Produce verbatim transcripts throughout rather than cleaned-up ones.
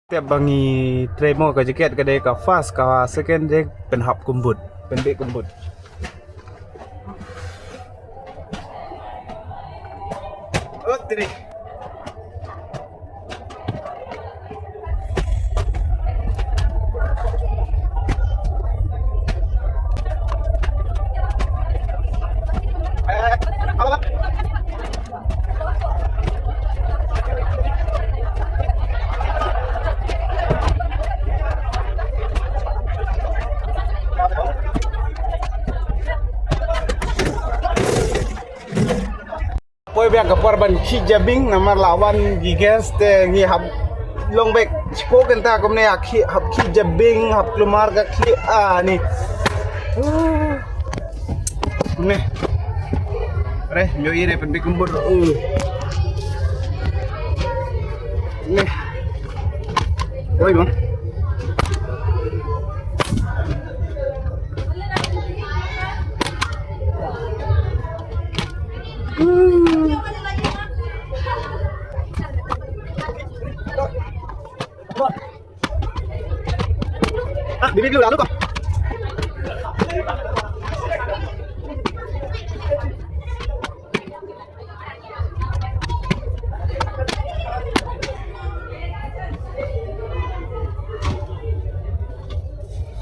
Te ba ngi trei mo ka jacket ka dei ka first, ka second dei pynhap kum boot, pynbeit kum boot. Oh, three. Poi biang ka por ban khih jabieng namar la wan ki guest te ngi hap long bek shiphew kynta kumne hap khih, hap khih jabieng, hap kulmar ka khlieh ani. Ne. Re, nyo ire pynbeit kum boot. Uh. Ne. Oi, bang. Ah, bibit dulu lalu kok.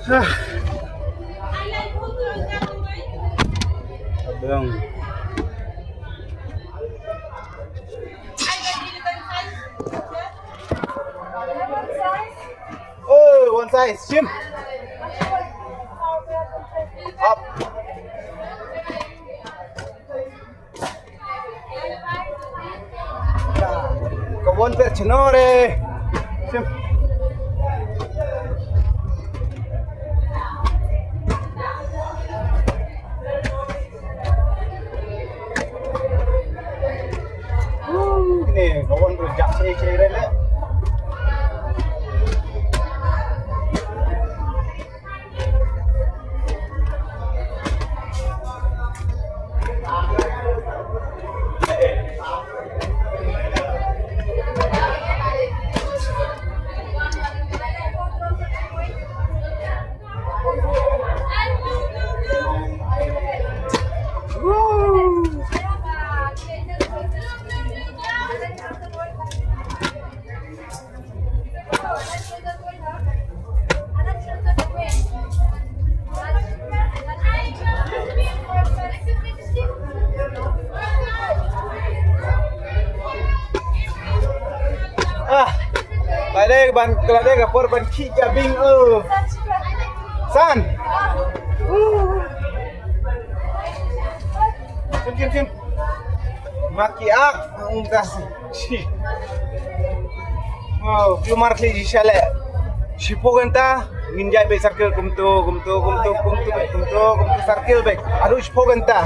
Hah. Abang. Oh, one size, shim. Up. Ka one pair chno re. Shim. Ni, kawan tu jak sini sini rela. Ah, balik ban kelade ke por ban ki jabing, oh. San. Sim, sim, sim. Maki ak, ungkas. Shi. Oh, kulmar khlieh shisha leh. Shiphew kynta, ngin jai beit circle kumto, kumto, kumto, kumto, kumto, kumto circle beit. Aduh, shiphew kynta.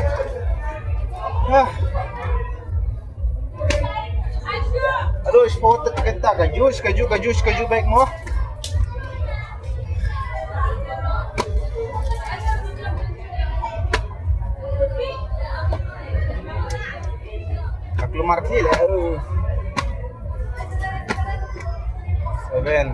Ah. Aduh, shiphew kynta, ka juice, ka juice, ka juice, ka juice beit mo. Ka kulmar khlieh leh, aduh. Seven.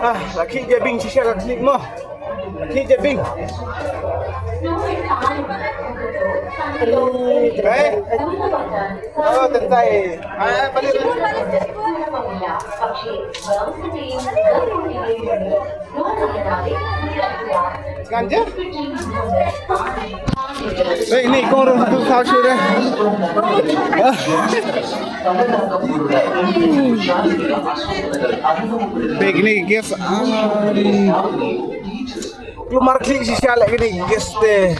Ah, la khlieh jabing shisha ka khlieh mo. Khlieh jabing. Eh? Oh, tentai. Ah, balik. Kan je? Baik, ni kong rong tu kau sudah. Baik, ni guys. Ah, ni. Kulmar khlieh shisha leh kine guys te.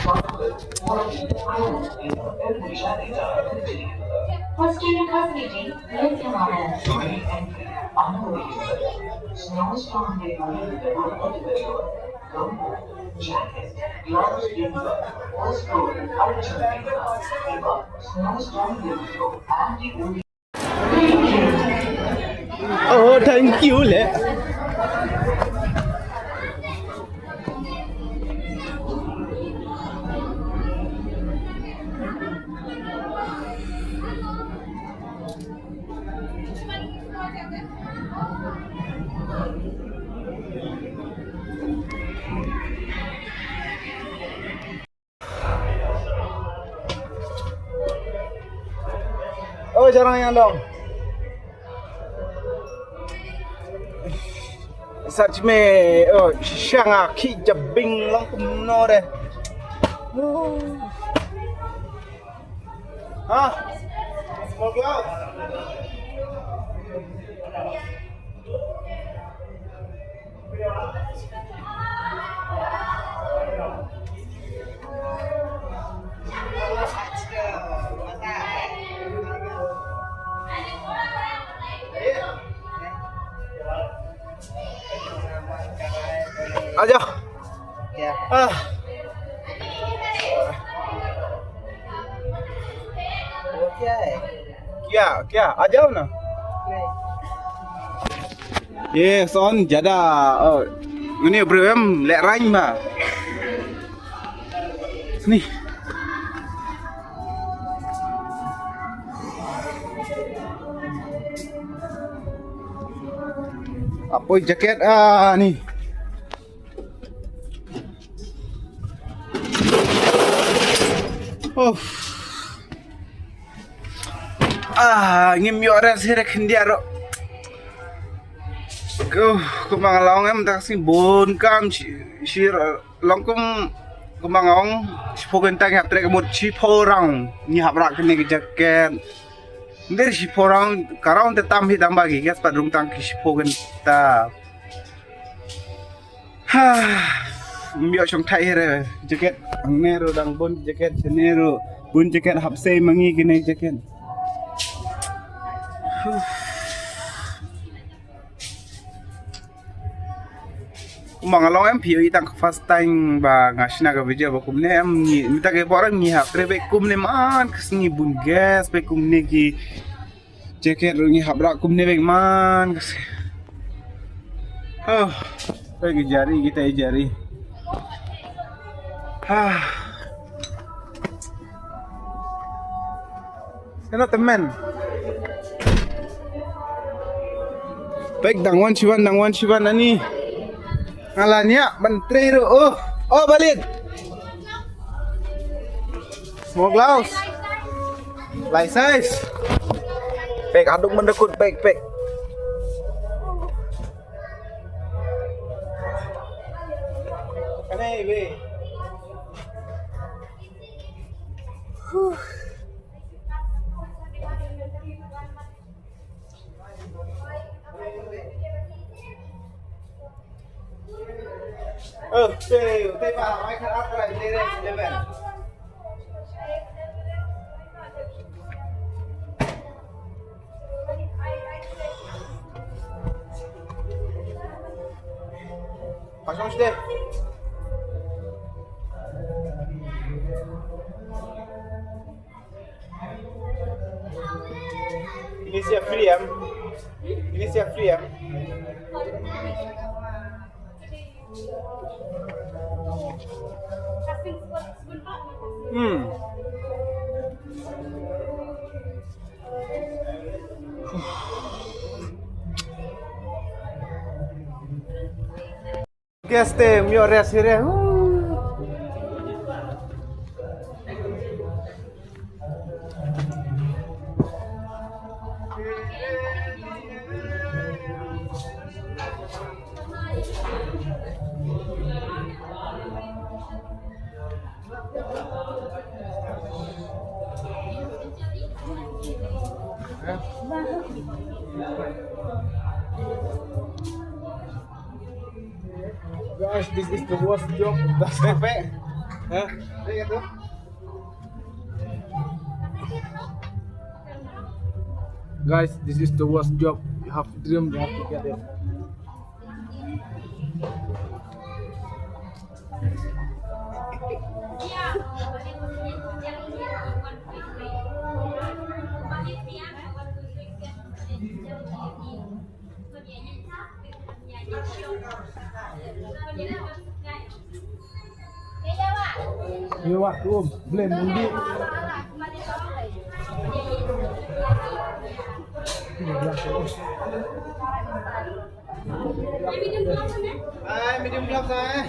First year university, let's come on. Snowstorm ne uri da jacket, large timber, also urgent timber, snowstorm ne uri. Oh, thank you, le. Oh, jarang yang dong. Sach me, oh, shanga ki jabing long kumno de. Oh. Ha? Small glass. Aja. Ya. Ah. Kya hai? Kya, kya? Aja na. Ye, son jada. Oh. Ngani bro em lek rang ba. Sini. Apoi jaket ah ni. Oh. Ah, ngim ïoh rest hi re khyndiat ruh. Ko, kumba nga la ong em, ta ka sngi bun kam shi, shi long kum, kumba nga ong, shiphew kynta ngi hap trei ka mut shiphew round ngi hap rah kane ka jaket. Ym dei shiphew round, ka round te tam hi tang ba ki guest pat rung tang ki shiphew kynta. Ha. Ym ïoh shong thait hi re jaket. Hangne ruh dang bun jaket, shane ruh bun jaket, hap sei ma ngi kine jaket. Huh. Kumba nga long em, phi ïohi tang ka first time ba nga shna ka video ba kumne em, ngi, mynta ka por ngi hap trei beit kumne man ka sngi, bun guest beit kumne, ki jaket ruh ngi hap rah kumne beit man ka sngi. Oh, kita ki jari, kita ki jari. Ha. Kano tymmen? Peit dang wan shi wan, dang wan shi wan ani. Nga la ñiah ban trei ruh. Oh, oh, balit. Small gloves. Lai size. Peit, aduk mendekut, peit, peit. Kane, weh. Huh. Ini siap free em. Ini siap free em. Hmm. Guest te ym ïoh rest hi re. Huh. Guys, this is the worst job. Huh? Guys, this is the worst job. Half dream, half together. Ye wah, tu, um, blem undi. Ai, medium gloves ai.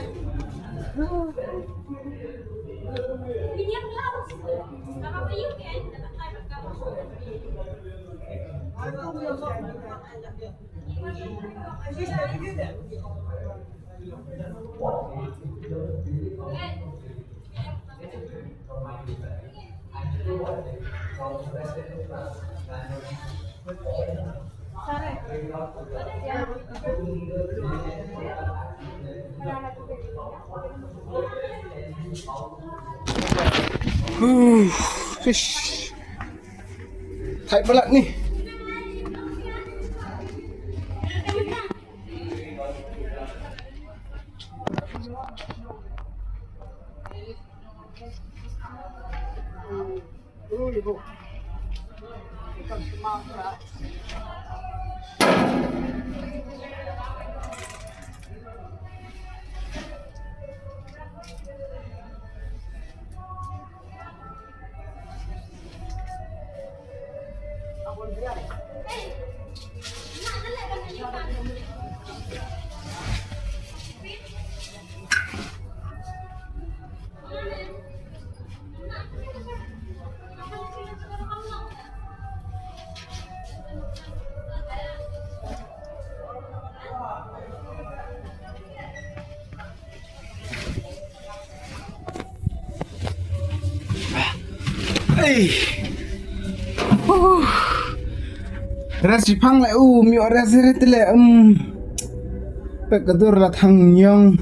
Huh, fish. Tight balat ni. Ei. Huh. Ras jipang le u mi ras re te le um. Pek ka dur la thang nyong.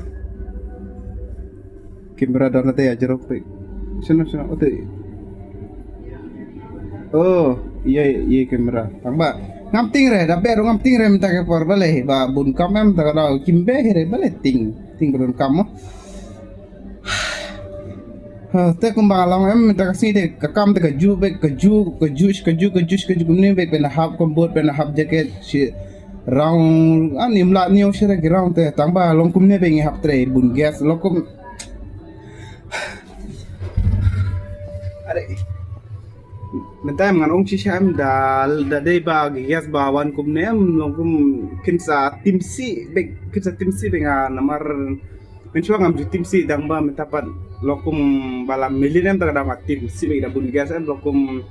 Camera don te ya jeruk pek. Sino sino ote. Oh, iya iya camera. Tang ba. Ngam ting re, da be ngam ting re mynta ka por bale ba bun kam em ta ka da kim be re bale ting. Ting bun kam mo. Ha, te kumba long em mynta ka sngi te ka kam te ka ju be ka ju ka ju ka ju ka ju ka ju kumne be ben hap kombot ben hap jacket shi round an im la niu shi re ki round te tang ba long kumne be ngi hap tre bun gas long kum. Are. Mynta em ngan ong shisha em da da dei ba gas ba wan kumne em long kum kin sa timsi be kin sa timsi be nga namar Mynshuwa ngam ju timsi dang ba mynta pat long kum ba la milin em ta ka dang ma timsi beit da bun gas em long kum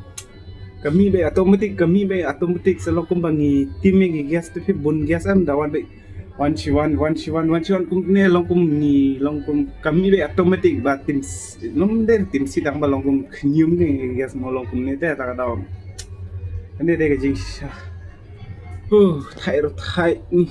ka mih beit automatic ka mih beit automatic sa long kum ba ngi tim ïa ngi gas te phi bun gas em da wan beit wan shi wan wan shi wan wan shi wan kum ne long kum ngi long kum ka mih beit automatic ba timsi long de timsi dang ba long kum khñium ne ngi gas mo long kum ne te ta ka dang ne de ka jingshisha. Huh, thai ro thai. Hmm.